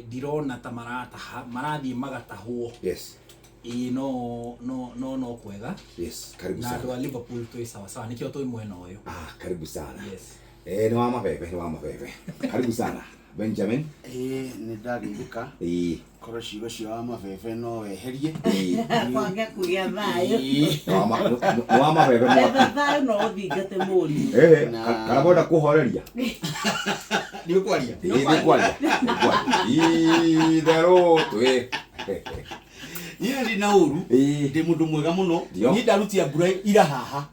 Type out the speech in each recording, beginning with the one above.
Ndirona ta marataha, marathiĩ magatahwo. Ĩĩ, no no no no kwega. Yes, karibu Na sana. andũ a Liverpool twĩ sawa sawa, nĩkĩo twĩ mwena ũyũ. Ah, karibu sana. Yes. Nĩ wa mabebe, nĩ wa mabebe. Karibu sana Benjamin. Ĩĩ, nĩ ndageithĩka. Korwo ciugo cia wa mabebe no weherie. Kwage kũgĩa thayũ. Nĩ wa mabebe Etha mwaki. thayũ no ũthingate mũriũ. Kana mwenda kũhoreria? Nĩ ũkwaria? Ĩĩ, nĩ kwaria. Nĩ kwaria. Itherũ twĩ. Niĩ ndĩ na ũru. Ndĩ mũndũ mwega mũno. Ndio. Niĩ ndarutia mbura ira haha.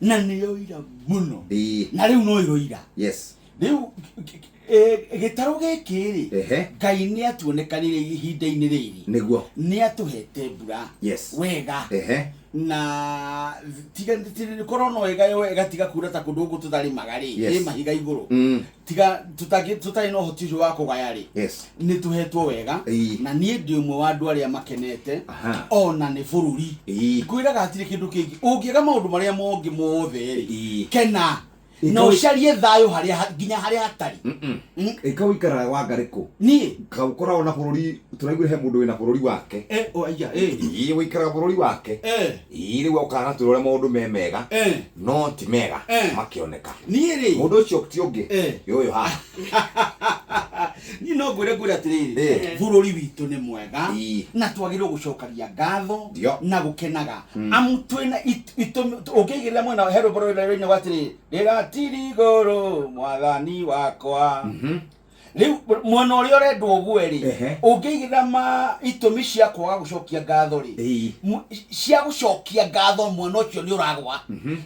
Na nĩyo ira mũno. Na rĩu no ĩroira. Rĩu gĩtarũ gĩkĩ rĩ, Ngai nĩ atuonekanire ihinda-inĩ rĩrĩ. Nĩ atũhete mbura. Wega. Na tiga korwo no ĩgaywo ĩgatiga kuura ta kũndũ gũkũ tũtarĩmaga rĩ, ĩ mahiga igũrũ. Tiga tũtarĩ na ũhoti ũcio wa kũgaya rĩ, nĩ tũhetwo wega. Na niĩ ndĩ ũmwe wa andũ arĩa makenete ona nĩ bũrũri. Ngwĩraga hatirĩ kĩndũ kĩngĩ ũngĩaga maũndũ marĩa mongĩ mothe rĩ, kena na ũcarie thayũ harĩa nginya harĩa hatarĩ. Ĩka ũikaraga wa ngarĩkũ? Niĩ? Ka ũkoragwo na bũrũri, tũraiguire he mũndũ wĩna bũrũri wake. O, aiya, eh. Ĩĩ, ũikaraga bũrũri wake. Ĩĩ, rĩu okaga atwĩra ũrĩa maũndũ me mega, no ti mega makĩoneka. Niĩ rĩ? Mũndũ ũcio ti ũngĩ, nĩ ũyũ haha. Niĩ no ngwĩre atĩrĩrĩ, bũrũri witũ nĩ mwega na twagĩrĩirwo gũcokagia ngatho na gũkenaga. Amu twĩna itũmi, ũngĩigĩrĩra mwena he rwĩmbo rũrĩa rũinagwo atĩrĩrĩ, rĩratiri igũrũ mwathani wakwa. Rĩu mwena ũrĩa ũrendwo ũgwe rĩ, ũngĩigĩrĩra ma itũmi cia kwaga gũcokia ngatho rĩ, cia gũcokia ngatho mwena ũcio nĩ ũragwa.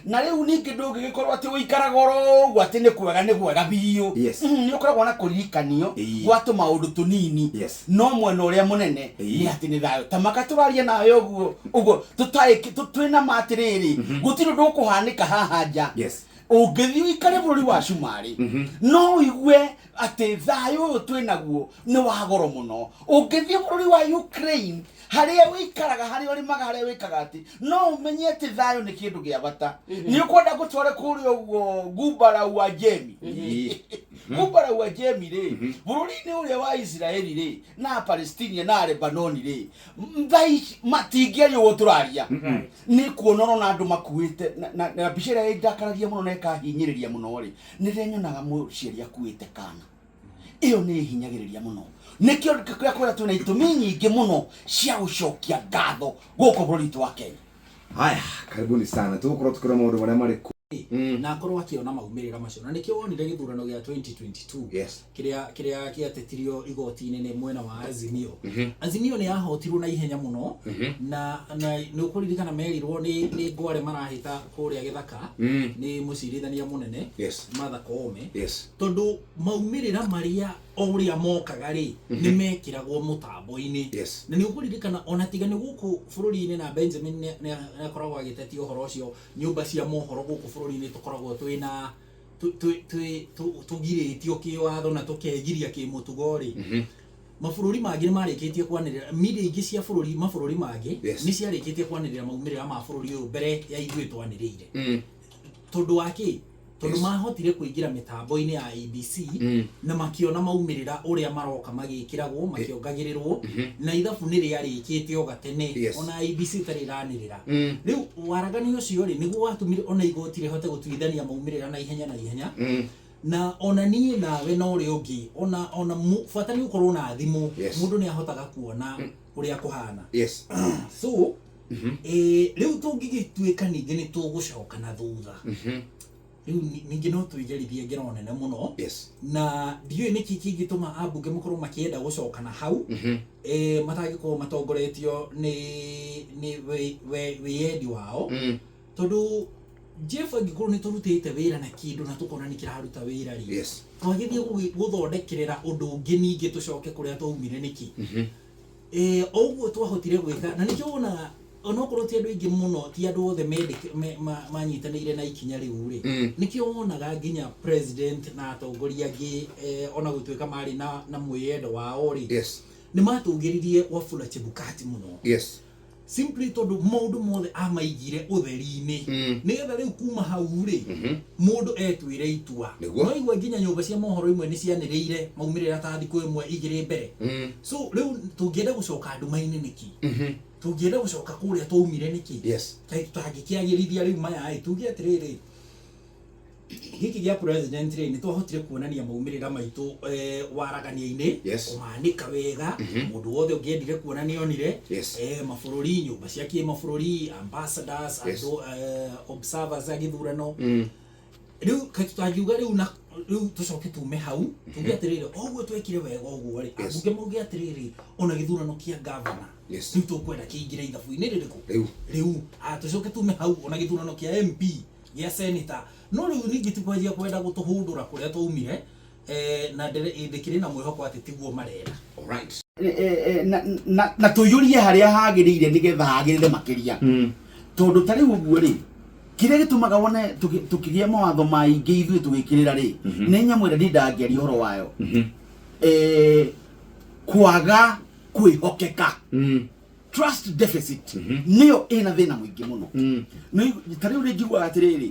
Na rĩu ningĩ ndũngĩgĩkorwo atĩ ũikaraga oro ũguo atĩ nĩ kwega nĩ kwega biũ. Nĩ ũkoragwo na kũririkanio gwa tũmaũndũ tũnini. No mwena ũrĩa mũnene nĩ atĩ nĩ thayũ. Ta maka tũraria nawe ũguo ũguo tũtarĩ twĩna ma atĩrĩrĩ, gũtirĩ ũndũ ũkũhanĩka haha nja. Ũngĩthiĩ ũikare bũrũri wa Cumarĩ, no ũigue atĩ thayũ ũyũ twĩnaguo nĩ wa goro mũno. Ũngĩthiĩ bũrũri wa Ukraine, harĩa ũikaraga, harĩa ũrĩmaga, harĩa wĩkaga atĩ, no ũmenye atĩ thayũ nĩ kĩndũ gĩa bata. Nĩ ũkwenda ngũtware kũrĩa ũguo Ghuba Uajemi? Ghuba Uajemi rĩ, bũrũri-inĩ ũrĩa wa Isiraeli rĩ, na Palestina na Lebanoni rĩ, thaa ici matingĩaria ũguo tũraria. Nĩ kuona ũrona andũ makuĩte, na mbica ĩrĩa ĩndakaragia mũno na ĩkahinyĩrĩria mũno rĩ, nĩ rĩrĩa nyonaga mũciari akuĩte kana. Ĩyo nĩ ĩhinyagĩrĩria mũno. Nĩkĩo kĩrĩa kwĩra twĩna itũmi nyingĩ mũno cia gũcokia ngatho gũkũ bũrũri witũ wa Kenya. Haya, karibuni sana. Tũgũkorwo tũkĩrora maũndũ marĩa marĩ kuo. Na akorwo akĩona maumĩrĩra macio, na nĩkĩo wonire gĩthurano gĩa 2022 kĩrĩa kĩatetirio igoti-inĩ nĩ mwena wa Azimio. Azimio nĩ yahotirwo na ihenya mũno, na nĩ ũkũririkana merirwo nĩ ngware marahĩta kũrĩa gĩthaka nĩ mũcirithania mũnene Martha Koome. Tondũ maumĩrĩra marĩa o ũrĩa mokaga rĩ, nĩ mekĩragwo mũtambo-inĩ. Na nĩ ũkũririkana ona tiga nĩ gũkũ bũrũri-inĩ, na Benjamin nĩ akoragwo agĩtetia ũhoro ũcio, nyũmba cia mohoro gũkũ bũrũri-inĩ tũkoragwo twĩna tũgirĩtio kĩwatho na tũkegiria kĩmũtugo rĩ, mabũrũri mangĩ nĩ marĩkĩtie kwanĩrĩra, media ingĩ cia bũrũri, mabũrũri mangĩ nĩ ciarĩkĩtie kwanĩrĩra maumĩrĩra ma bũrũri ũyũ mbere ya ithuĩ twanĩrĩire. Tondũ wa kĩ? Tondũ mahotire kũingĩra mĩtambo-inĩ ya IEBC na makĩona maumĩrĩra ũrĩa maroka magĩkĩragwo, makĩongagĩrĩrwo, na ithabu nĩ rĩarĩkĩte o gatene, ona IEBC ĩtarĩ ĩranĩrĩra. Rĩu waragania ũcio rĩ, nĩguo watũmire ona igoti rĩhote gũtuithania maumĩrĩra na ihenya na ihenya. Na ona niĩ nawe na ũrĩa ũngĩ, ona bata nĩ ũkorwo na thimũ, mũndũ nĩ ahotaga kuona ũrĩa kũhana. So, rĩu tũngĩgĩtuĩka ningĩ nĩ tũgũcoka na thutha, rĩu ningĩ no twĩgerithie ngero nene mũno. Na ndiũĩ nĩkĩ kĩngĩtũma ambunge makorwo makĩenda gũcoka na hau, matangĩkorwo matongoretio nĩ wĩyendi wao. Tondũ Jeff, angĩkorwo nĩ tũrutĩte wĩra na kĩndũ na tũkona nĩ kĩraruta wĩra rĩ, twagĩthiĩ gũthondekerera ũndũ ũngĩ ningĩ tũcoke kũrĩa twaumire nĩkĩ? O ũguo twahotire gwĩka, na nĩkĩo wonaga onokorwo ti andũ aingĩ mũno, ti andũ othe manyitanĩire na ikinya rĩu rĩ, nĩkĩo wonaga nginya president na atongoria angĩ, ona gũtuĩka marĩ na mwĩyendo wao rĩ, nĩ matũgĩririe Wafula Chebukati mũno. Simply tondũ maũndũ mothe amaigire ũtheri-inĩ, nĩgetha rĩu kuma hau rĩ, mũndũ etuĩre itua. Nĩguo. No igua nginya nyũmba cia mohoro imwe nĩ cianĩrĩire maumĩrĩra ta thikũ ĩmwe igĩrĩ mbere. So rĩu tũngĩenda gũcoka nduma-inĩ nĩkĩ? Tũngĩenda gũcoka kũrĩa twaumire nĩkĩ? Kaĩ tũtangĩkĩagĩrithia rĩu maya ĩ, tuge atĩrĩrĩ, gĩkĩ gĩa president rĩ, nĩ twahotire kuonania maumĩrĩra maitũ waragania-inĩ, kũmanĩka wega, mũndũ wothe ũngĩendire kuona nĩ onire. Mabũrũri, nyũmba cia kĩmabũrũri, ambassadors, andũ, observers a gĩthurano. Rĩu kaĩ tũtangiuga rĩu na rĩu tũcoke tume hau tuge atĩrĩrĩ, oguo twekire wega ũguo rĩ, ambunge mauge atĩrĩrĩ, ona gĩthurano kĩa gavana rĩu tũkwenda kĩingĩre ithabu-inĩ rĩrĩkũ? Rĩu. Rĩu tũcoke tume hau ona gĩthurano kĩa MP, gĩa senator. No rĩu ningĩ ti kwanjia kwenda gũtũhũndũra kũrĩa twaumire, na ndĩkĩrĩ na mwĩhoko atĩ tiguo marenda. Alright. Na tũiyũrie harĩa hagĩrĩire nĩgetha hagĩrĩre makĩria. Tondũ ta rĩu ũguo rĩ, kĩrĩa gĩtũmaga wone tũkĩgĩa mawatho maingĩ ithuĩ tũgĩkĩrĩra rĩ, nĩ nyamũ ĩrĩa ndindangĩaria ũhoro wayo. Kwaga kwĩhokeka. Trust deficit nĩyo ĩna thĩna mũingĩ mũno. Nĩ ta rĩu rĩ njiguaga atĩrĩrĩ,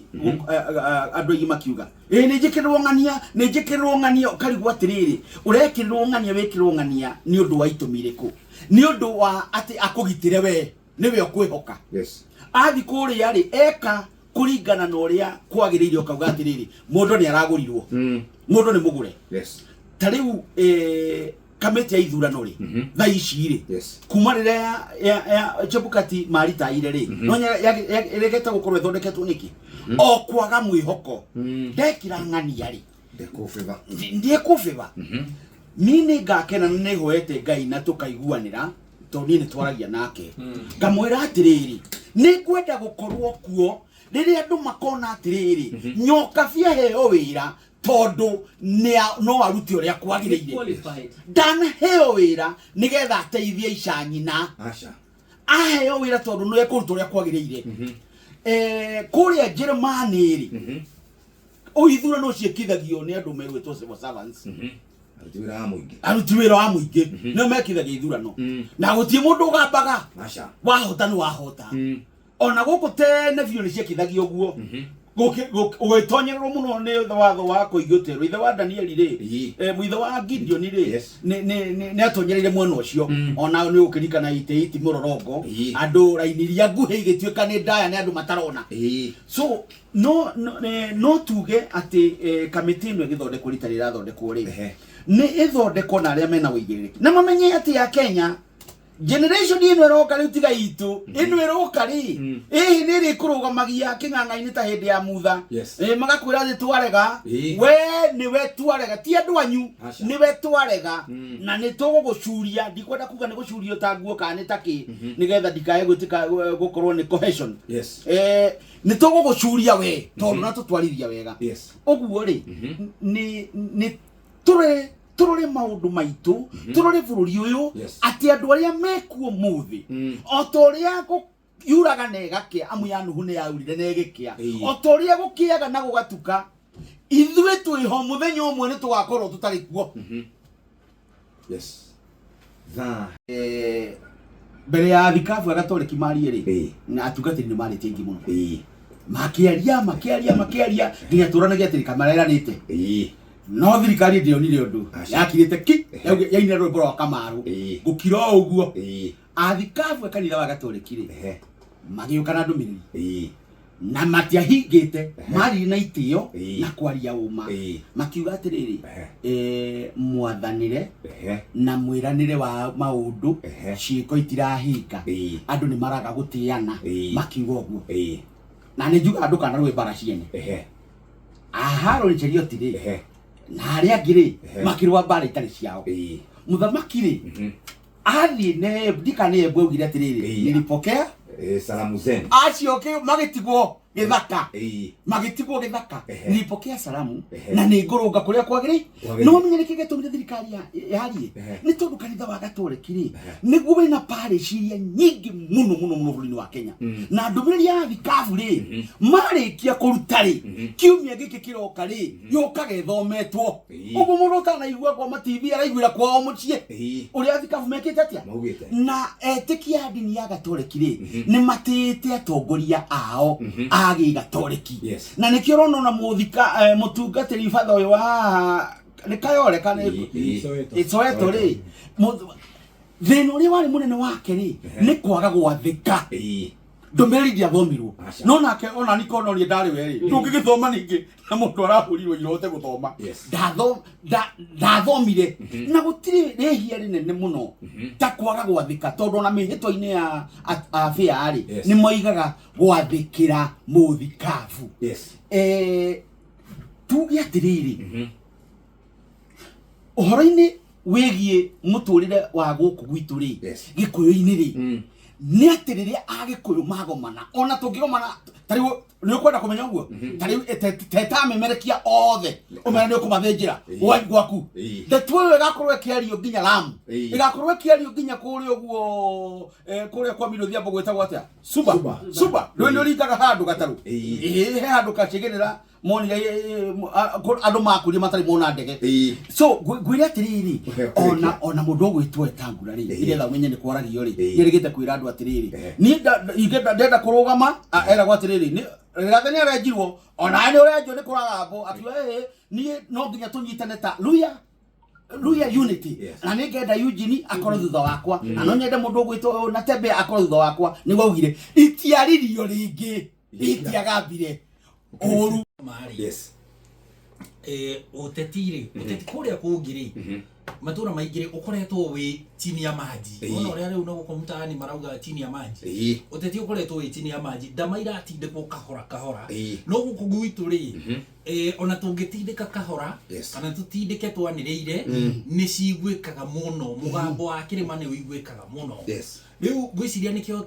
andũ aingĩ makiuga, ĩ nĩ njĩkĩrĩrwo ng'ania, nĩ njĩkĩrĩrwo ng'ania, ũkarigwo atĩrĩrĩ, ũrekĩrĩrwo ng'ania, wĩkĩrĩrwo ng'ania nĩ ũndũ wa itũmi irĩkũ? Nĩ ũndũ wa atĩ akũgitĩre we, nĩwe ũkwĩhoka. Athi kũrĩa rĩ, eka kũringana na ũrĩa kwagĩrĩire, ũkauga atĩrĩrĩ, mũndũ nĩ aragũrirwo, mũndũ nĩ mũgũre. Ta rĩu, kamĩtĩ ya ithurano rĩ, thaa ici rĩ, kuma rĩrĩa ya Chebukati maritaire rĩ, no ĩregete gũkorwo ĩthondeketwo nĩkĩ? O kwaga mwĩhoko. Ndekĩra ng'ania rĩ, Ndekũbĩba. Ndiekũbĩba. Niĩ nĩ ngakena na nĩ hoete Ngai na tũkaiguanĩra, tondũ niĩ nĩ twaragia nake, ngamwĩra atĩrĩrĩ, nĩ ngwenda gũkorwo kuo rĩrĩa andũ makona atĩrĩrĩ, nyoka biaheo wĩra tondũ no arute ũrĩa kwagĩrĩire. Qualified. Ndanaheo wĩra nĩgetha ateithie ica nyina. Aca. Aheo wĩra tondũ nĩ ekũruta ũrĩa kwagĩrĩire. Kũrĩa Njĩrĩmani rĩ, ithurano ciĩkithagio nĩ andũ megwĩtwo civil servants. Aruti wĩra wa mũingĩ. Aruti wĩra wa mũingĩ nĩo mekithagia ithurano, na gũtirĩ mũndũ ũgambaga. Aca. Wahota nĩ wahota. Ona gũkũ tene biũ nĩ ciekithagio ũguo. Ũgĩtonyererwo mũno nĩ watho wa kũigũtĩrwo ithe wa Danieli rĩ, mũithe wa Gideon rĩ, nĩ atonyereire mwena ũcio. Ona nĩ ũkĩririkana itĩ iti mũrorongo, andũ raini iria nguhĩ igĩtuĩka nĩ ndaya, nĩ andũ matarona. So no tuge atĩ kamĩtĩ ĩno ĩgĩthondekwo rita rĩrathondekwo rĩ, nĩ ĩthondekwo na arĩa mena ũigĩrĩrĩki na mamenye atĩ ya Kenya generation ĩno ĩroka rĩu tiga itũ ĩno ĩroka rĩ, ĩhĩ nĩ ĩrĩkũrũgamagia kĩng'ang'a-inĩ ta hĩndĩ ya Mutha. Magakwĩra atĩ twarega, we nĩwe twarega, ti andũ anyu. Nĩwe twarega na nĩ tũgũgũcuria. Ndikwenda kuga nĩ gũcurio ta nguo kana nĩ ta kĩ, nĩgetha ndikae gwĩtĩka gũkorwo nĩ cohesion. Nĩ tũgũgũcuria we tondũ na tũtwarithia wega. Ũguo rĩ, nĩ tũrore maũndũ maitũ, tũrore bũrũri ũyũ, atĩ andũ arĩa mekuo mũthĩ, o ta ũrĩa yuraga na ĩgakĩa, amu ya Nuhu nĩ yaurire na ĩgĩkĩa, o ta ũrĩa gũkĩaga na gũgatuka, ithuĩ twĩho mũthenya ũmwe nĩ tũgakorwo tũtarĩ kuo. Yes. Thaa. Mbere ya thikabu agatoreki marie rĩ, na atungatĩri nĩ marĩtie aingĩ mũno, makĩaria makĩaria makĩaria nginya tũranagia atĩ kamareranĩte, no thirikari ndĩonire ũndũ. Yakirĩte ki, yainire rwĩmbo rwa Kamaru, gũkira o ũguo. Athikabu a kanitha wa gatoreki rĩ, magĩũka na ndũmĩrĩri, na matiahingĩte, maririe na itĩo na kwaria ũma, makiuga atĩrĩrĩ, mwathanĩre na mwĩranĩre wa maũndũ, ciĩko itirahinga, andũ nĩ maraga gũtĩana. Makiuga ũguo, na nĩ njugaga ndũkanarũe mbara ciene. Aha Ronny Cheriot rĩ, na arĩa angĩ rĩ, makĩrũa mbara itarĩ ciao. Mũthamaki rĩ, athiĩ ne ndika nĩ Embu, augire atĩrĩrĩ, nilipokea Salamu zenu. Acio magĩtigwo. Gĩthaka. Magĩtigwo gĩthaka. Nilipokea salamu na nĩ ngũrũnga kũrĩa kwagĩrĩire. No menye nĩkĩ gĩatũmire thirikari yarie? Nĩ tondũ kanitha wa Gatoreki rĩ, nĩguo wĩna parish iria nyingĩ mũno mũno mũno bũrũri-inĩ wa Kenya. Na ndũmĩrĩri ya thikabu rĩ, marĩkia kũruta rĩ, kiumia gĩkĩ kĩroka rĩ, yũkaga ĩthometwo. Ũguo mũndũ ũtanaigua kwa ma TV araiguĩra kwao mũciĩ. Ũrĩa thikabu mekĩte atĩa? Na etĩkia a ndini ya Gatoreki rĩ, nĩ matĩĩte atongoria ao a gĩgatoreki. Na nĩkĩo ũrona ona mũthika mũtungatĩri batha ũyũ wa haha nĩ Kayore kana Soweto rĩ, thĩna ũrĩa warĩ mũnene wake rĩ, nĩ kwaga gwathĩka. Ndũmĩrĩri ndiathomirwo. No nake ona ni kono ndarĩ we rĩ, ndũngĩgĩthoma ningĩ na mũndũ arahũrirwo irote gũthoma. Ndathomire. Na gũtirĩ rĩhia rĩnene mũno ta kwaga gwathĩka, tondũ ona mĩhĩtwa-inĩ ya abĩa rĩ, nĩ moigaga gwathĩkĩra mũthikabu. Tuge atĩrĩrĩ, ũhoro-inĩ wĩgiĩ mũtũrĩre wa gũkũ gwitũ rĩ, Gĩkũyũ-inĩ rĩ, nĩ atĩ rĩrĩa Agĩkũyũ magomana, ona tũngĩgomana, ta rĩu nĩ ũkwenda kũmenya ũguo, ta rĩu teta amemerekia othe ũmere nĩ ũkũmathĩnjĩra gwaku, ndeto ĩyo ĩgakorwo ĩkĩario nginya Lamu, ĩgakorwo ĩkĩario nginya kũrĩa ũguo, kũrĩa kwa Mĩrũthi gwĩtagwo atĩa, Suba. Suba. Rĩu nĩ ũringaga handũ gatarũ, ĩĩ, he handũ kacigĩrĩra monire, andũ makurie matarĩ mona ndege. So ngwĩre atĩrĩrĩ, ona ona mũndũ ũgwĩtwo Etangura rĩ, nĩgetha ũmenye nĩ kwaragio rĩ, nĩerĩgĩte kwĩra andũ atĩrĩrĩ, niĩ ndenda kũrũgama, eragwo atĩrĩrĩ, Rigathĩ nĩ arenjirwo, ona nĩ ũrenjwo nĩ kũragambwo, akiuga ĩĩ, niĩ no nginya tũnyitane ta Luya, Luya unity. Na nĩ ngenda Eugene akorwo thutha wakwa, na no nyende mũndũ ũgwĩtwo Natembeya akorwo thutha wakwa. Nĩguo augire itiaririo rĩngĩ, itiagambire ũru. Ũteti rĩ, ũteti kũrĩa kũngĩ rĩ, matũra maingĩ rĩ, ũkoretwo wĩ chini ya maji. Ona ũrĩa rĩu no gũkũ mtaani marauga chini ya maji. Ũteti ũkoretwo wĩ chini ya maji, ndama iratindĩkwo kahora kahora. No gũkũ gwitũ rĩ, ona tũngĩtindĩka kahora, kana tũtindĩke twanĩrĩire, nĩ ciguĩkaga mũno. Mũgambo wa kĩrĩma nĩ ũiguĩkaga mũno. Rĩu ngwĩciria nĩkĩo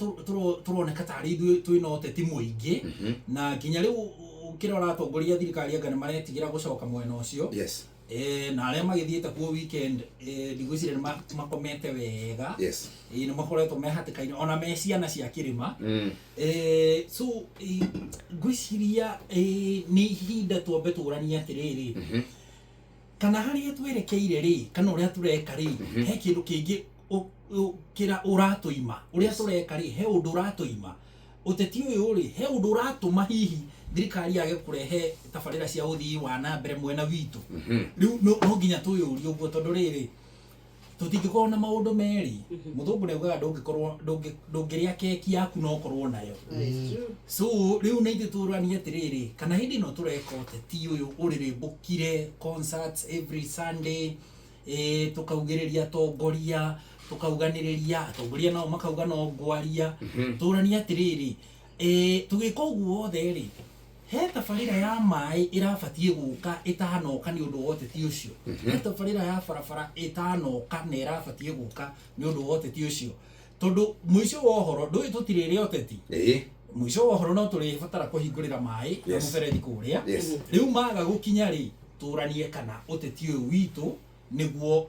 tũroneka tarĩ ithuĩ twĩna ũteti mũingĩ, na nginya rĩu ũkĩrora atongoria a thirikari anga nĩ maretigĩra gũcoka mwena ũcio. Na arĩa magĩthiĩte kuo weekend, ndigwĩciria nĩ makomete wega. Nĩ makoretwo me hatĩka-inĩ ona me ciana cia kĩrĩma. So ngwĩciria nĩ ihinda twambe tũranie atĩrĩrĩ, kana harĩa twerekeire rĩ, kana ũrĩa tũreka rĩ, he kĩndũ kĩngĩ kĩra ũratũima. Ũrĩa tũreka rĩ, he ũndũ ũratũima. Ũteti ũyũ rĩ, he ũndũ ũratũma hihi thirikari yage kũrehe tabarĩra cia ũthii wa na mbere mwena witũ. Rĩu no nginya twĩyũrie ũguo, tondũ rĩrĩ, tũtingĩkorwo na maũndũ merĩ. Mũthũngũ nĩ augaga ndũngĩkorwo, ndũngĩrĩa keki yaku no ũkorwo nayo. So rĩu nĩ ithuĩ tũranie atĩrĩrĩ, kana hĩndĩ ĩno tũreka ũteti ũyũ ũrĩrĩmbũkire, concerts every Sunday, tũkaugĩrĩria atongoria, tũkauganĩrĩria atongoria, nao makauga no ngwaria. Tũranie atĩrĩrĩ, tũgĩka ũguo wothe rĩ, he tabarĩra ya maĩ ĩrabatiĩ gũka ĩtanoka nĩ ũndũ wa ũteti ũcio? He tabarĩra ya barabara ĩtanoka na ĩrabatiĩ gũka nĩ ũndũ wa ũteti ũcio? Tondũ mũico wa ũhoro ndũĩ tũtirĩrĩ ũteti, mũico wa ũhoro no tũrĩbatara kũhingũrĩra maĩ na mũberethi kũrĩa. Rĩu maga gũkinya rĩ, tũranie kana ũteti ũyũ witũ nĩguo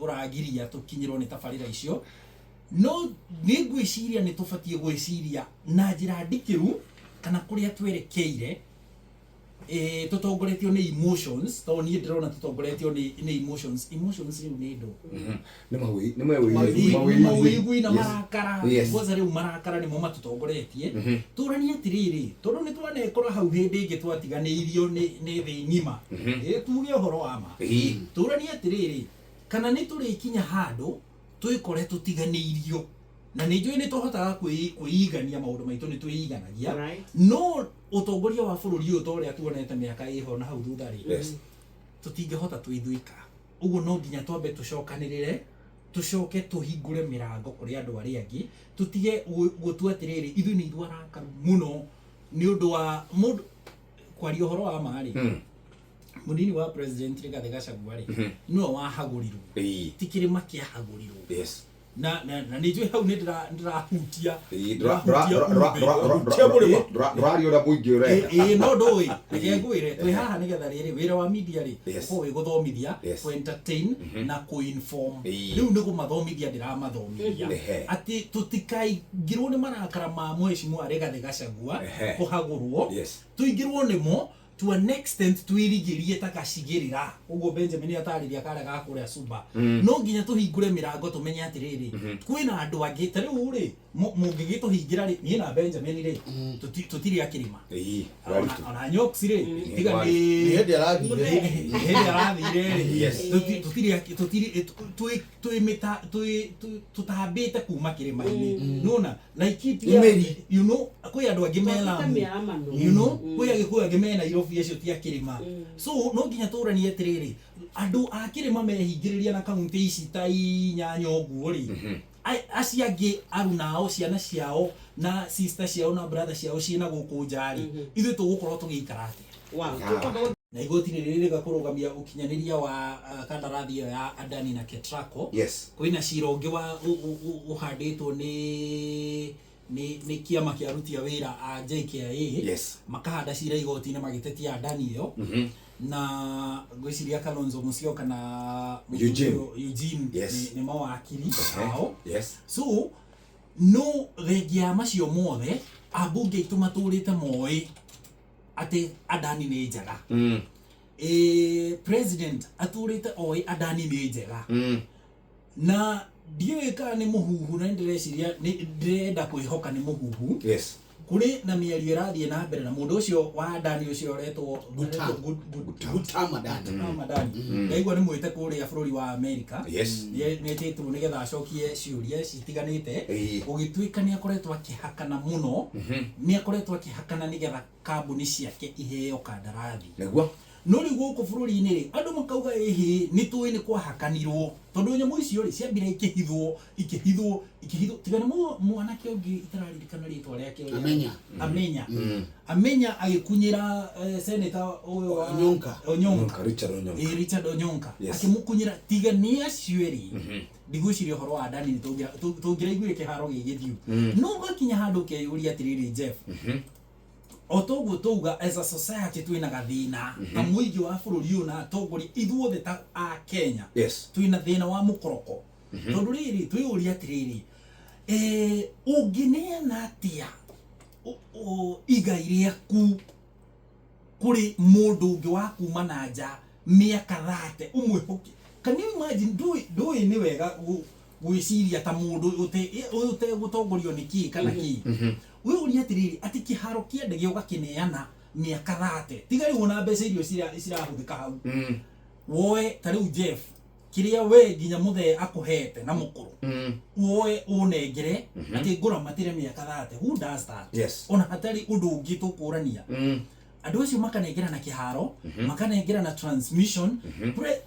ũragiria tũkinyĩrwo nĩ tabarĩra icio. No nĩ ngwĩciria nĩ tũbatiĩ gwĩciria na njĩra ndikĩru kana kũrĩa twerekeire, tũtongoretio nĩ emotions, tondũ niĩ ndĩrona tũtongoretio nĩ emotions. Emotions rĩu nĩ ndũ? Nĩ nĩ mawĩigwi na marakara. Kwanza rĩu marakara nĩmo matũtongoretie. Tũranie atĩrĩrĩ, tondũ nĩ twanekora hau hĩndĩ ĩngĩ twatiganĩirio nĩ thĩ ng'ima, tuge ũhoro wa ma. Tũranie atĩrĩrĩ, kana nĩ tũrĩkinya handũ twĩkore tũtiganĩirio, na nĩ njũĩ nĩ tũhotaga kwĩigania maũndũ maitũ, nĩ twĩiganagia, no ũtongoria wa bũrũri ũyũ ta ũrĩa tuonete mĩaka ĩho na hau thutha rĩ, tũtingĩhota twĩithuika. Ũguo no nginya twambe tũcokanĩrĩre, tũcoke tũhingũre mĩrango kũrĩ andũ arĩa angĩ, tũtige gũtua atĩrĩrĩ, ithuĩ nĩ ithuĩ arakaru mũno nĩ ũndũ wa mũndũ kwaria ũhoro wa ma rĩ. Mũnini wa president Rigathĩ Gachagua rĩ, nĩwe wahagũrirwo, ti kĩrĩma kĩahagũrirwo. Na nĩ njũĩ hau nĩ ndĩrahutia. Ĩĩ, ndĩrahutia umbe. Hutia mũrĩma. Ndũraria ũrĩa mũingĩ ũrenda. Ĩĩ, no ndũĩ, reke ngwĩre, twĩ haha nĩgetha rĩrĩ wĩra wa media rĩ, ũkorwo wĩ gũthomithia, kũ entertain na kũ inform. Rĩu nĩ kũmathomithia ndĩramathomithia atĩ tũtikaingĩrwo nĩ marakara ma mheshimiwa Rigathĩ Gachagua kũhagũrwo, tũingĩrwo nĩmo to an extent twĩrigĩrie ta gacigĩrĩra ũguo Benjamin atarĩria karĩa ga kũrĩa Suba. No nginya tũhingũre mĩrango tũmenye atĩrĩrĩ, kwĩna andũ angĩ ta rĩu rĩ, mũngĩgĩtũhingĩra rĩ, niĩ na Benjamin rĩ, tũtirĩ a kĩrĩma. Ona Nyox rĩ, tiga nĩ Nĩ hĩndĩ arathire. Nĩ hĩndĩ arathire rĩ. Tũtirĩ tũtirĩ twĩ twĩ mĩta twĩ tũtambĩte kuma kĩrĩma-inĩ, nona Laikipia, Mĩri. Kwĩ andũ angĩ me Lamu, kwĩ Agĩkũyũ angĩ me Nairobi, acio ti a kĩrĩma. So no nginya tũranie atĩrĩrĩ, andũ a kĩrĩma mehingĩrĩria na kaunti ici ta inyanya ũguo rĩ, acio angĩ arunao ciana ciao na sister ciao na brother ciao ciĩna gũkũ nja rĩ, ithuĩ tũgũkorwo tũgĩikara atĩa? Na igoti nĩ rĩrĩga kũrũgamia ũkinyanĩria wa kandarathi ĩyo ya Adani na Ketraco. Kwĩna cira ũngĩ wa ũhandĩtwo nĩ kĩama kĩa aruti a wĩra a JKIA. Makahanda cira igoti-inĩ magĩtetia Adani ĩyo. Na ngwĩciria Kalonzo Musyoka na Eugene. Eugene nĩ mawakiri ao. So no thengia ya macio mothe, ambunge aitũ matũrĩte moĩ atĩ Adani nĩ njega. President atũrĩte oĩ Adani nĩ njega. Na ndiũĩ kana nĩ mũhuhu, na nĩndĩreciria ndĩrenda kwĩhoka nĩ mũhuhu. Kũrĩ na mĩario ĩrathiĩ na mbere na mũndũ ũcio wa Adani ũcio ũretwo Gutama Dani. Gutama Dani. Ndaigua nĩ mwĩte kũrĩa bũrũri wa America. Nĩetĩtwo nĩgetha acokie ciũria citiganĩte. Gũgĩtuĩka nĩ akoretwo akĩhakana mũno. Nĩ akoretwo akĩhakana nĩgetha kambuni ciake iheo kandarathi. Nĩguo. No rĩu gũkũ bũrũri-inĩ rĩ, andũ makauga ĩhĩ, nĩ tũĩ nĩ kwahakanirwo, tondũ nyamũ icio rĩ ciambire ikĩhithwo, ikĩhithwo, ikĩhithwo, tiga nĩ mwanake ũngĩ itararirikana rĩtwa rĩake ũrĩa- Amenya. Amenya. Amenya agĩkunyĩra senator ũyũ wa Onyonka. Onyonka. Richard Onyonka. Ĩ, Richard Onyonka. Akĩmũkunyĩra, tiga nĩ acio erĩ. Ndigwĩciria ũhoro wa Adani tũngĩraiguire kĩharo gĩgĩthiũ. No ũgakinya handũ ũkeyũria atĩrĩrĩ, Jeff, o toguo tauga as a society twĩna gathĩna ta mũingĩ wa bũrũri ũyũ na atongoria ithuothe ta a Kenya. Twĩna thĩna wa mũkoroko. Tondũ rĩrĩ twĩyũria atĩrĩrĩ, ũngĩneana atĩa igai rĩaku kũrĩ mũndũ ũngĩ wa kuma na nja mĩaka 30 ũmwĩhoke? Can you imagine? Ndũĩ nĩ wega gwĩciria ta mũndũ ũtegũtongorio nĩ kĩ kana kĩ. Wĩyũrie atĩrĩrĩ, atĩ kĩharo kĩa ndege ũgakĩneana mĩaka 30, tiga rĩu ona mbeca iria cirahũthĩka hau. Woe ta rĩu Jeff, kĩrĩa we nginya mũthee akũhete na mũkũrũ, woe ũnengere atĩ ngũramatĩre mĩaka 30. Who does that? Ona hatarĩ ũndũ ũngĩ tũkũrania. Andũ acio makanengera na kĩharo, makanengera na transmission,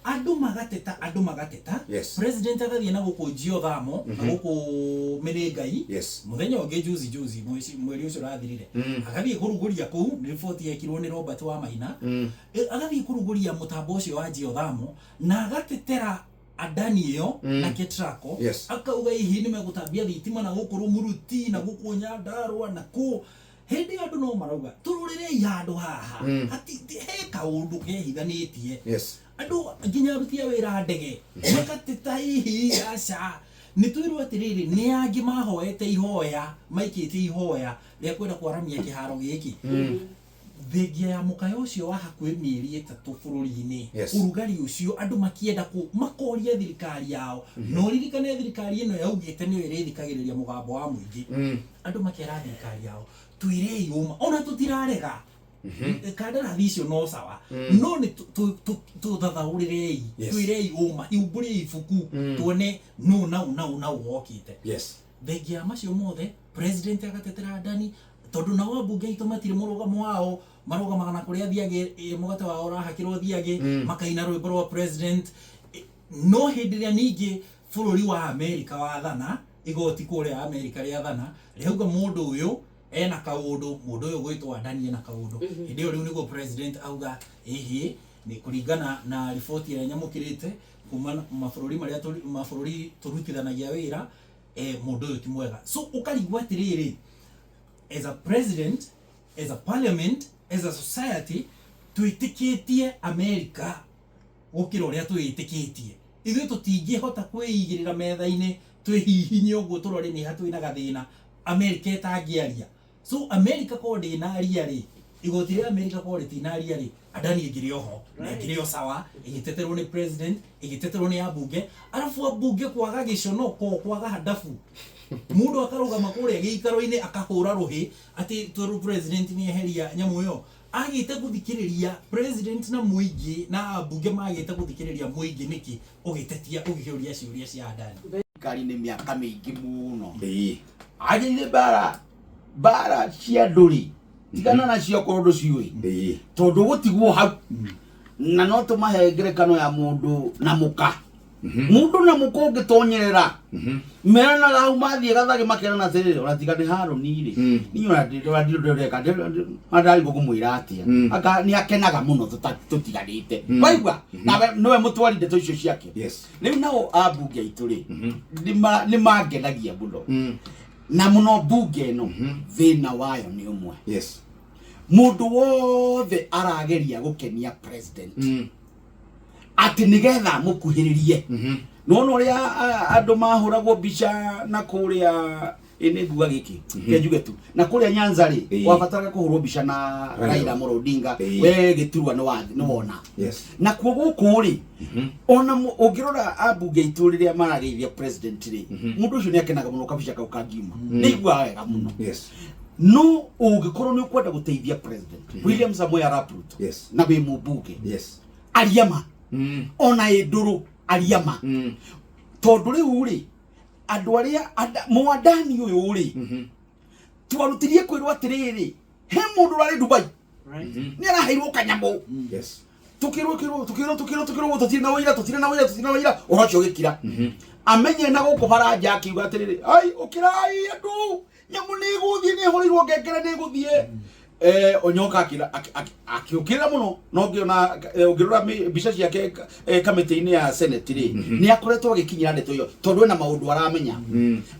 andũ magateta, andũ magateta. President agathiĩ na gũkũ Geothamo, na gũkũ Menengai. Mũthenya ũngĩ juzi juzi, mweri ũcio ũrathirire. Agathiĩ kũrugũria kũu, nĩ riboti yekirwo nĩ Robert wa Maina. Agathiĩ kũrugũria mũtambo ũcio wa Geothamo, na agatetera Adani ĩyo na Ketraco. Akauga hihi nĩ megũtambia thitima na gũkũ Rũmuruti, na gũkũ Nyandarua, na kũ. Hĩndĩ ĩyo andũ no marauga, tũrũrĩrei handũ haha. He kaũndũ kehithanĩtie. Andũ nginya aruti a wĩra ndege, magateta hihi aca. Nĩ twĩrwo atĩrĩrĩ, nĩ angĩ mahoete ihoya, maikĩtie ihoya rĩa kwenda kwaramia kĩharo gĩkĩ. Thengia ya mũkayo ũcio wa hakuhĩ mĩeri 3 bũrũri-inĩ. Ũrugarĩ ũcio andũ makĩenda makoria thirikari yao. Na ũririkane thirikari ĩno yaugĩte nĩyo ĩrĩthikagĩrĩria mũgambo wa mũingĩ. Andũ makera thirikari yao, twĩrei ũma, ona tũtirarega. Kandarathi icio no sawa. No nĩ tũthathaũrĩrei, twĩrei ũma, iumbũriei ibuku, tuone nũ na ũ na ũ na ũ wokĩte. Thengia ya macio mothe, president agatetera Adani, tondũ nao ambunge aitũ matirĩ mũrũgamo wao, marũgamaga na kũrĩa thiagĩ, mũgate wao ũrahakĩrwo thiagĩ, makaina rwĩmbo rwa president. No hĩndĩ ĩrĩa ningĩ bũrũri wa Amerika wathana, igoti kũrĩa Amerika rĩathana, rĩauga mũndũ ũyũ ena kaũndũ, mũndũ ũyũ gwĩtwo Adani ena kaũndũ. Hĩndĩ ĩyo rĩu nĩguo president auga, ĩhĩ, Nĩ kũringana na riboti ĩrĩa nyamũkĩrĩte kuma mabũrũri marĩa mabũrũri tũrutithanagia wĩra, mũndũ ũyũ ti mwega. So ũkarigwo atĩrĩrĩ, as a president, as a parliament, as a society, twĩtĩkĩtie America gũkĩra ũrĩa twĩtĩkĩtie. Ithuĩ tũtingĩhota kwĩigĩrĩra metha-inĩ twĩhihinye ũguo tũrore nĩ ha twĩna gathĩna America ĩtangĩaria. So America korwo ndĩnaria rĩ, igoti rĩa America korwo rĩtinaria rĩ, Adani ĩngĩrĩ oho na ĩngĩrĩ o sawa, ĩgĩteterwo nĩ president, ĩgĩteterwo nĩ ambunge, arabu ambunge kwaga gĩconoko, kwaga handabu, mũndũ akarũgama kũrĩa gĩikaro-inĩ akahũra rũhĩ atĩ tondũ president nĩ eheria nyamũ ĩyo. Agĩte gũthikĩrĩria president na mũingĩ na ambunge magĩte gũthikĩrĩria mũingĩ nĩkĩ, ũgĩtetia ũgĩkĩũria ciũria cia Adani? Thirikari-inĩ mĩaka mĩingĩ mũno. Agĩrĩire mbara mbara cia andũ rĩ, tigana nacio okorwo ndũciũĩ, tondũ gũtigwo hau. Na no tũmahe ngerekano ya mũndũ na mũka. Mũndũ na mũka ũngĩtonyerera, meranaga hau mathiĩ gathagĩ makerana atĩrĩrĩ, ona tiga nĩ Harũni rĩ, niĩ ona ndĩreka ndarigwo ngũmwĩra atĩa. Anga nĩ akenaga mũno tũtiganĩte, waigua nawe nĩwe mũtwari ndeto icio ciake. Rĩu nao ambunge aitũ rĩ, nĩ mangenagia mũno, na mũno mbunge ĩno thĩna wayo nĩ ũmwe. Mũndũ wothe arageria gũkenia president atĩ nĩgetha amũkuhĩrĩrie. Nona ũrĩa andũ mahũragwo mbica na kũrĩa, ĩ nĩ nguga gĩkĩ ke njuge tu, na kũrĩa Nyanza rĩ, wabataraga kũhũrwo mbica na Raila. Raila Amolo Odinga. We we gĩturwa nĩ wona. Nakuo gũkũ rĩ, ona ũngĩrora ambunge aitũ rĩrĩa marageithia president rĩ, mũndũ ũcio nĩ akenaga mũno, kabica kau kangiuma nĩ aiguaga wega mũno. No ũngĩkorwo nĩ ũkwenda gũteithia President William Samoei Arap Ruto na wĩ mũmbunge, aria ma, ona ĩ ndũrũ, aria ma, tondũ rĩu rĩ, andũ arĩa mwadani ũyũ rĩ, twarutirie kwĩrwo atĩrĩrĩ, he mũndũ ũrarĩ Dubai nĩ araheirwo kanyamũ. Tukirwo kirwo tukirwo tukirwo tukirwo, tutire na wĩira, tutire na wĩira, tutire na wĩira. Ũhoro ũcio ũgĩkira. Amenye na gũkũ baranja akiuga atĩrĩrĩ, ai ũkĩrai andũ, nyamũ nĩ ĩgũthiĩ, nĩ ĩhũrĩirwo ngengere, nĩ ĩgũthiĩ. Onyoka akĩũkĩrĩra mũno, no ngĩona ũngĩrora mbica ciake kamĩtĩ-inĩ ya Senate rĩ, nĩ akoretwo agĩkinyĩra ndeto ĩyo tondũ ena maũndũ aramenya.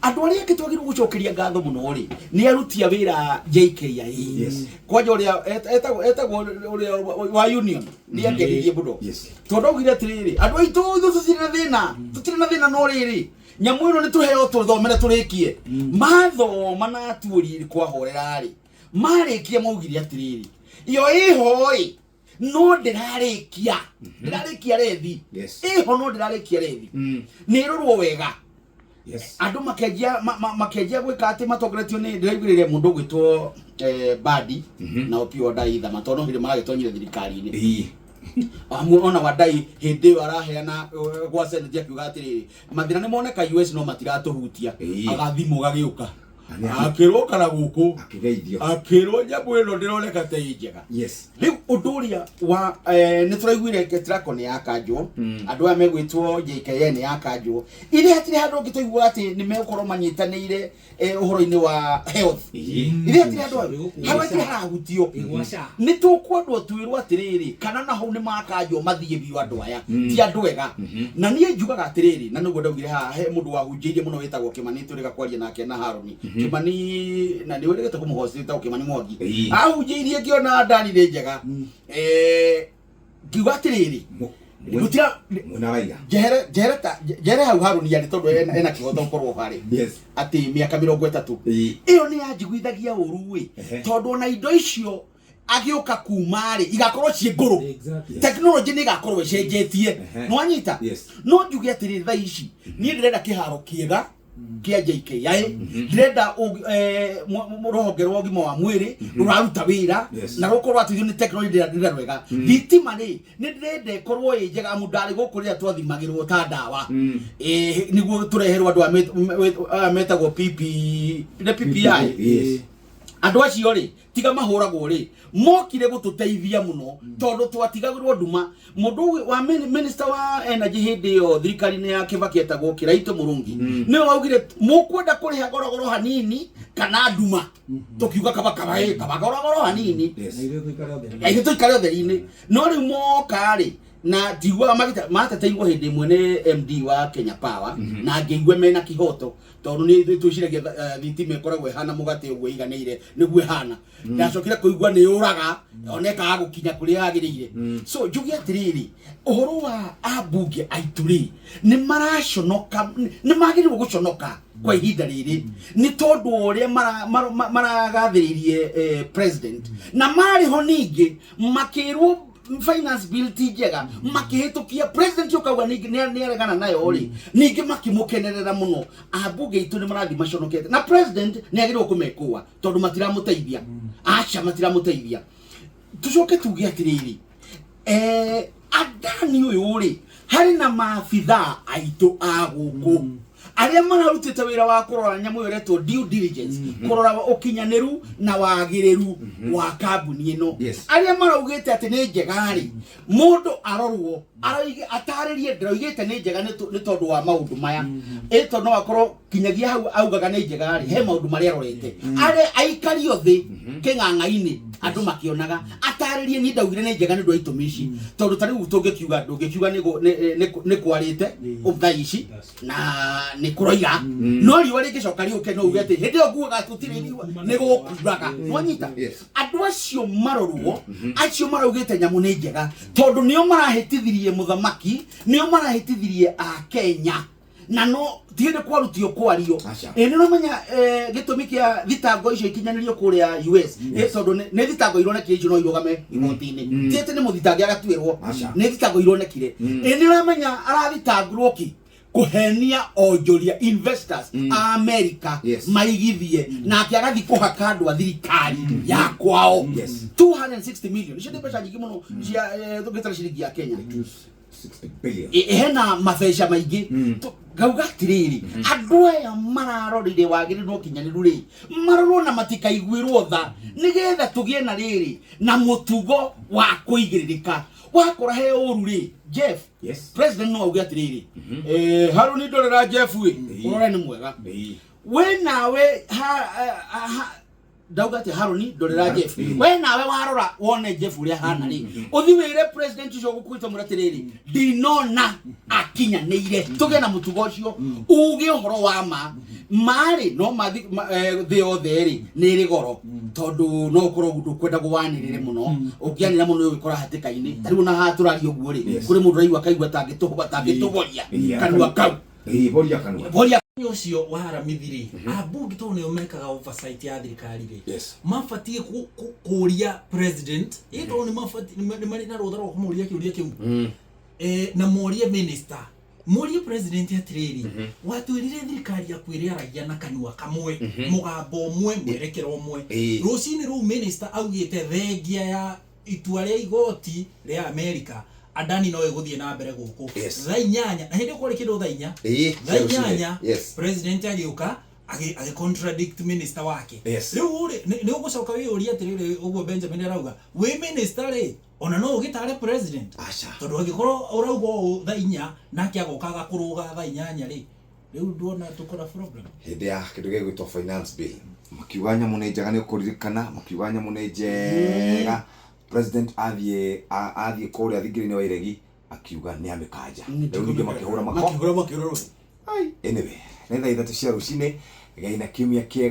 Andũ arĩa angĩ twagĩrĩirwo gũcokeria ngatho mũno rĩ, nĩ aruti a wĩra JKIA. Kwanja ũrĩa etagwo ũrĩa wa union nĩ angenirie mũno, tondũ augire atĩrĩrĩ, andũ aitũ, ithuĩ tũtirĩ na thĩna, tũtirĩ na thĩna, no rĩrĩ, nyamũ ĩno nĩ tũheo tũthomere tũrĩkie. Mathoma na atuũri kwahorera rĩ, marĩkia maugire atĩrĩrĩ, iyo ĩho ĩ, no ndĩrarĩkia, ndĩrarĩkia rethi. Ĩho no ndĩrarĩkia rethi, nĩ ĩrorwo wega. Andũ makenjia makenjia gwĩka atĩ matongoretio nĩ ndĩraiguĩrĩire mũndũ ũgwĩtwo Badi na Opiyo Wandayi thama, tondũ no hĩndĩ maragĩtonyire thirikari-inĩ. Amu ona Wandayi hĩndĩ ĩyo araheana gwa Senate akiuga atĩrĩrĩ, mathĩna nĩ moneka US no matiratũhutia. Agathimũ gagĩũka. Akĩrwo kana gũkũ. Akĩgeithio. Akĩrwo nyamũ ĩno ndĩroneka ta ĩ njega. Rĩu ũndũ ũrĩa wa nĩ tũraiguire Ketraco nĩ yakanjwo, andũ aya megwĩtwo JKN nĩ yakanjwo, irĩ hatirĩ handũ ũngĩ tũiguaga atĩ nĩ megũkorwo manyitanĩire ũhoro-inĩ wa health. Irĩ hatirĩ handũ hau hatirĩ harahutio. Ĩgwa SHA. Nĩ tũkwendwo twĩrwo atĩrĩrĩ, kana na hau nĩ makanjwo mathiĩ biũ, andũ aya ti andũ ega. Na niĩ njugaga atĩrĩrĩ, na nĩguo ndaugire haha, he mũndũ wahunjĩirie mũno wĩtagwo Kĩmani, tũrĩga kwaria nake na Harũni Kĩmani, na nĩ wĩrĩgĩte kũmũhost, wĩtagwo Kĩmani Mwangi. Ahunjĩirie ngĩona ndani nĩ njega. Ngiuga atĩrĩrĩ, gũtira Mwena Raila. Njehere, njehere, ta njehere hau Harũni arĩ, tondũ ena kĩhoto gũkorwo harĩ atĩ mĩaka 30 ĩyo nĩ yanjiguithagia ũru ĩ, tondũ ona indo icio agĩũka kuma rĩ, igakorwo ciĩ ngũrũ. Technology nĩ ĩgakorwo ĩcenjetie. Nĩwanyita? Yes. No njuge atĩrĩrĩ, thaa ici niĩ ndĩrenda kĩharo kĩega kĩa JKIA, ndĩrenda rũhonge rwa ũgima wa mwĩrĩ rũraruta wĩra na rũkorwo atĩ nĩ technology ndĩrenda rwega. Thitima rĩ, nĩ ndĩrenda ĩkorwo ĩ njega, amu ndarĩ gũkũ rĩrĩa twathimagĩrwo ta ndawa. Nĩguo tũreherwo andũ aya metagwo PP, nĩ PPI. Andũ acio rĩ, tiga mahũragwo rĩ, mokire gũtũteithia mũno tondũ twatigagĩrwo nduma. Mũndũ ũyũ wa minister wa energy hĩndĩ ĩyo thirikari-inĩ ya Kibaki etagwo Kiraito Murungi, nĩwe waugire mũkwenda kũrĩha gorogoro hanini kana nduma, tũkiuga kaba kaba ĩ kaba gorogoro hanini. Yes. Na ithuĩ tũikare ũtheri. Na ithuĩ tũikare ũtheri-inĩ. No rĩu moka rĩ, na ndiguaga magĩte mateteirwo hĩndĩ ĩmwe nĩ MD wa Kenya Power, na ngĩigua mena kĩhoto, tondũ nĩ ithuĩ twĩciragia thitima ĩkoragwo ĩhana mũgate ũguo ĩiganĩire nĩguo ĩhana. Ndacokire kũigua nĩ yũraga ona ĩkaga gũkinya kũrĩa yagĩrĩire. So njuge atĩrĩrĩ, ũhoro wa ambunge aitũ rĩ, nĩ maraconoka, nĩ magĩrĩirwo gũconoka kwa ihinda rĩrĩ, nĩ tondũ ũrĩa maragathĩrĩirie president, na marĩ ho ningĩ makĩrwo finance bill ti njega, makĩhĩtũkia president ũkauga ningĩ nĩ aregana nayo rĩ, ningĩ makĩmũkenerera mũno. Ambunge aitũ nĩ marathiĩ maconokete, na president nĩ agĩrĩirwo kũmekũa tondũ matiramũteithia. Aca, matiramũteithia. Tucoke tuge atĩrĩrĩ, Adani ũyũ rĩ, harĩ na maabithaa aitũ a gũkũ arĩa mararutĩte wĩra wa kũrora nyamũ ĩyo ĩretwo due diligence, kũrora ũkinyanĩru na wagĩrĩru wa kambuni ĩno. Arĩa maraugĩte atĩ nĩ njega rĩ, mũndũ arorwo aroige atarĩrie ndĩroigĩte nĩ njega nĩ tondũ wa maũndũ maya. Ĩ tondũ no akorwo kinyagia hau augaga nĩ njega rĩ, he maũndũ marĩa arorete, arĩa aikario thĩ kĩng'ang'a-inĩ andũ makĩonaga, atarĩrie niĩ ndaugire nĩ njega nĩ ũndũ wa itũmi ici. Tondũ ta rĩu tũngĩkiuga, ndũngĩkiuga nĩ kwarĩte thaa ici na nĩ kũroira, no riũa rĩngĩcoka rĩũke no uge atĩ hĩndĩ ĩyo nguaga tũtirĩ riũa nĩ gũkuraga. Nwanyita? Andũ acio marorwo, acio maraugĩte nyamũ nĩ njega, tondũ nĩo marahĩtithirie mũthamaki, nĩo marahĩtithirie akenya, na no ti hĩndĩ kwarutio kwario. Aca. Ĩ nĩ ũramenya gĩtũmi kĩa thitango icio ikinyanĩrio kũrĩa US, tondũ nĩ thitango ironekire icio no irũgame igoti-inĩ, ti atĩ nĩ mũthitange agatuĩrwo. Aca. Nĩ thitango ironekire. Ĩ nĩ ũramenya arathitangirwo kĩ? Kũhenia onjoria investors a America maigithie, nake agathiĩ kũhaka andũ a thirikari ya kwao. 260 million icio nĩ mbeca nyingĩ mũno cia tũngĩtara ciringi ya Kenya. 60 billion. Hena mabeca maingĩ. Ngauga atĩrĩrĩ, andũ aya mararorire wagĩrĩru na ũkinyanĩru rĩ, marorwo na matikaiguĩrwo tha, nĩgetha tũgĩe na rĩrĩ na mũtugo wa kũigĩrĩrĩka. Wakora he ũru rĩ, Jeff, president no auge atĩrĩrĩ, Haruni ndorera Jeff ĩ, ũrore nĩ mwega. We nawe ha ndauga atĩ Haruni ndorera Jeff, we nawe warora wone Jeff ũrĩa hana rĩ, ũthi wĩre president ũcio ũgũkuĩte mwĩre atĩrĩrĩ, ndinona akinyanĩire. Tũgĩe na mũtugo ũcio, uge ũhoro wa ma marĩ no mathi thĩ yothe rĩ nĩ ĩrĩ goro, tondũ no ũkorwo ndũkwenda gũwanĩrĩre mũno. Ũngĩanĩra mũno ũgĩkora hatĩka-inĩ. Ta rĩu ona haha tũraria ũguo rĩ, kũrĩ mũndũ ũraigua akaigua tangĩtũboria kanua kau. Ĩĩ, boria kanua. Boria. Ũcio wa Aramithi rĩ, ambunge tondũ nĩo mekaga oversight ya thirikari rĩ, mabatiĩ kũria president, ĩ tondũ nĩ mabatiĩ, nĩ marĩ na rũtha rwa kũmũria kĩũria kĩu, na morie minister, morie president atĩrĩrĩ, watwĩrire thirikari yaku ĩrĩaragia na kanua kamwe, mũgambo ũmwe, mwerekero ũmwe. Rũcinĩ rũu minister augĩte thengia ya itua rĩa igoti rĩa America, Adani no ĩgũthiĩ na mbere gũkũ. Thaa 8, na hĩndĩ ĩyo kwarĩ kĩndũ thaa 4, thaa 8, president agĩũka agĩ contradict minister wake. Rĩu rĩ, nĩ ũgũcoka wĩyũrie atĩrĩrĩ, ũguo Benjamin arauga, wĩ minister rĩ, ona no ũgĩtare president? Aca. Tondũ angĩkorwo ũrauga ũũ thaa 4 nake agoka agakũrũga thaa 8 rĩ, rĩu nduona tũkora problem. Hĩndĩ ya kĩndũ gĩgwĩtwo finance bill, makiuga nyamũ nĩ njega, nĩ ũkũririkana makiuga nyamũ nĩ njega. President athiĩ kũrĩa thingira-inĩ wa iregi akiuga nĩ amĩkanja. Rĩu ningĩ makĩhũra mako. Makĩhũra makĩhũra. Ai, anyway, nĩ thaa 3 cia rũcinĩ, gĩai na kiumia kĩega.